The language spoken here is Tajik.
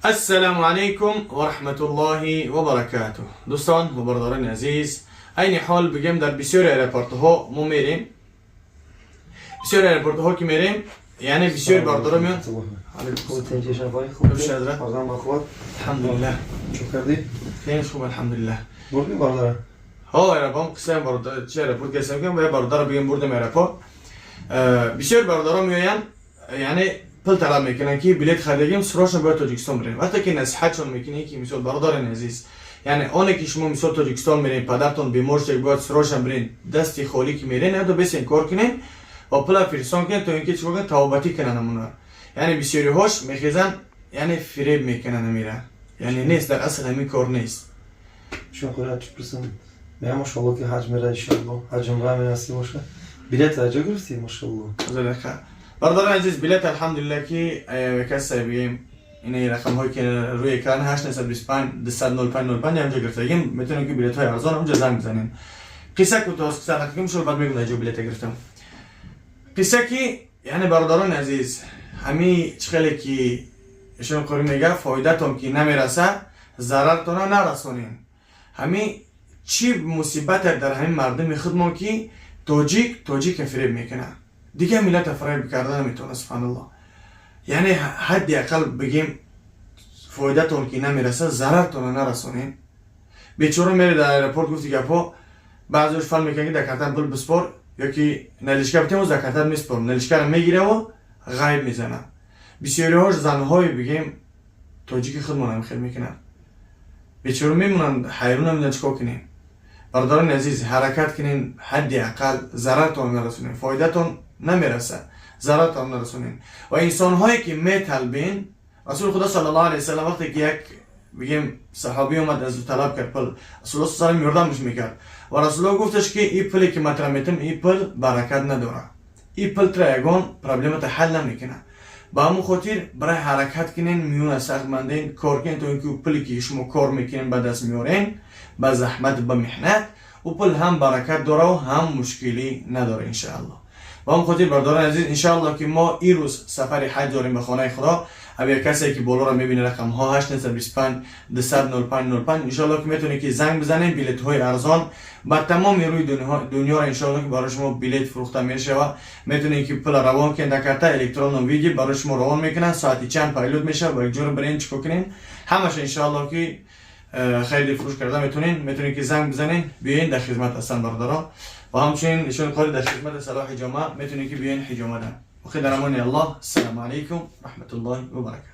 Ассалому алайкум ва раҳматуллоҳи ва баракатуҳ. Дӯстон ва бародарони азиз, айни ҳол бигем, дар бисёри аэропортҳо мо мерем, бисёри аэропортҳо ки мерем, яъне бисёри бародаро меён. Алҳамдулиллаҳ. Чӣ кардӣ? Хеле хуб, алҳамдулиллаҳ. Бурдӣ бародара? Ҳо, аэропорт қиссаам бародар, чи аэропорт гастам, ки бародара бигем, бурдем аэропорт. Бисёр бародаро меоянд, яъне пул талаб мекунанд, ки билет харидагим, срочно бояд Тоҷикистон бирем. Вақте ки насиҳатшон мекунӣ, ки мисол, бародари азиз, яъне оне ки шумо мисол Тоҷикистон мерем, падартон бемор шуда, бояд срочно бирен, дасти холӣ ки мерен, ядо бесен кор кунен ва пула фирсон кунен, то ин ки чикор кунен, тавобатӣ кунан амуна. Яъне бисёриҳош мехезанд, яъне фиреб мекунанд амира. Яъне нест, дар асл ҳамин кор нест. Чун худ чӣ пурсам? Мега, машалло, ки ҳаҷ мера, иншалло. Ҳаҷ умра менасиб боша. Билет аҷо гирифтӣ, машалло? Бародарони азиз, билет, алҳамдулилла, ки касе бигем, ин рақамҳое ки рӯи экран, 825 205 05, ҳамҷо гирифтагим. Метавонем, ки билетҳои арзон ҳамҷо занг бизанем. Қисса кӯтоҳ, қисса нақим шуд, баъд мегӯм, ҷо билета гирифтам. Қисса ки, яъне, бародарони азиз, ҳами чӣ хеле ки ишон қори мега, фоидатон ки намераса, зарартона нарасонем. Ҳами чӣ мусибате дар ҳамин мардуми худмон, ки тоҷик тоҷика фиреб мекунад, дигар миллата фиреб карда наметавонад, субҳаналлоҳ. Яъне ҳадди ақал бигем, фоидатон ки намераса, зарартона нарасонем. Бечора мере дар аэропорт, гуфти гапҳо, баъзеош фан мекунад, ки дар картан пул биспор ёки наличка битем, дар картан меспорм, наличкаро мегираву ғайб мезанад. Бисёриҳош занҳои, бигем, тоҷики худмон хел мекунанд. Бечора мемонанд, ҳайрон, намедонанд чӣ кор кунем. Бародарони азиз, ҳаракат кунем, ҳадди ақал зарартон нарасонем. Фоидатон намерасад, зарартон нарасонем. Ва инсонҳое ки металбин, Расули Худо саллаллоҳу алайҳи васаллам, вақте ки як, бигем, саҳобӣ омад, аз ӯ талаб кард пул, Расулуллоҳ саллаллоҳу ёрдамаш мекард ва Расулуллоҳ гуфташ, ки ин пуле ки ман тра метам, ин пул баракат надорад, ин пул тра ягон проблемата ҳал намекунад. Ба ҳамон хотир барои ҳаракат кунен, миёна сахт манден, кор кунен, то ин ки пуле ки шумо кор мекунен, ба даст меорен, ба заҳмат, ба меҳнат, ӯ пул ҳам баракат дора, ҳам мушкилӣ надора, иншааллоҳ. Ба ҳамон хотир, бародарони азиз, иншааллоҳ, ки мо ин рӯз сафари ҳаҷ дорем ба хонаи Худо. Агар касе ки болоро мебине, рақамҳо 825 205 05, иншоаллоҳ, ки метавонед, ки занг бизанем. Билетҳои арзон ба тамоми рӯи дунёро, иншоаллоҳ, ки барои шумо билет фурӯхта мешавад. Метавонед, ки пула равон кунед дар карта, электронном виде барои шумо равон мекунанд, соати чанд прилёт мешавад, ба якҷоро бирен, чӣ кор кунем, ҳамаша, иншоаллоҳ, ки хариди фурӯш карда метавонед. Метавонед, ки занг бизанед, биёен, дар хизмат ҳастанд бародарон. Ва ҳамчунин ишон қори дар хизмати Салоҳ ҳиҷома, метавонед, ки биёен ҳиҷома дар. Охир, дар амони Аллоҳ. Ассалому алайкум раҳматуллоҳи ва баракатуҳ.